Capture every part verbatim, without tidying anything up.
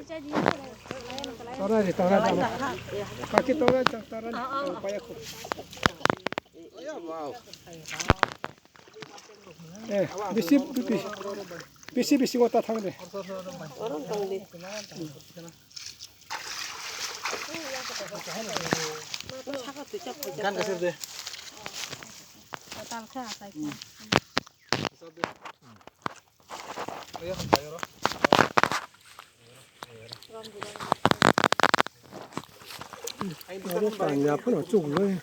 Tara di, tara di. Kaki tara di, tara di. Paya ko. Eh, bisi, bisi, bisi, bisi wata thang de. Gan kasir de. Oro tangya phano chukgwi.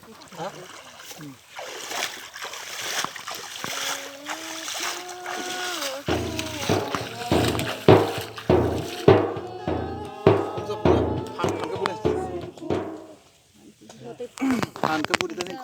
Phan khe budi tani.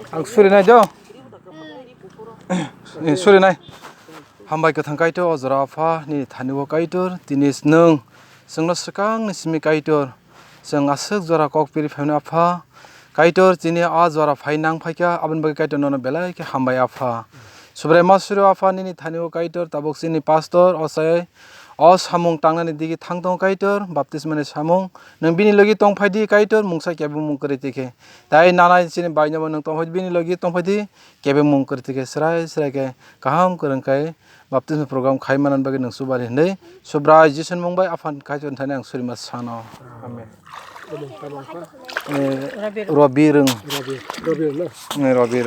Ang suri nai jo. Eh, suri nai. Hambai kwthang Kaitor, o jora Apha, nini thani o Kaitor, tini nwng chwngno swkang ni simi Kaitor. Chwng aswk jora kok piri phaimani Apha. Kaitor, chini a jora phai nang phaikha, aboni bagwi Kaitor nono belai khe hambai Apha. Subrai ma suri Apha, nini thani o Kaitor, tabuk chini pastor, ochai o samung tangnani digi thang tongo Kaitor, baptismani samung. Nwng bini logi tong phai di Kaitor, mungsa kebo mung kwrwi twi khe. Tai nanai chini baino bo nwng tong phai di, bini logi tong phai di, kebo mung kwrwi twi khe, srai srai khe kaham kwrwng khe baptisma program khai manani bagwi nwng chuba ri hwnwi Subrai Jisuni mung bai Aphani Kaitor thani ang surima sano. Amen. Eh, Robi Rwng. Robi, Robi Rwng na? Eh, Robi Rwng.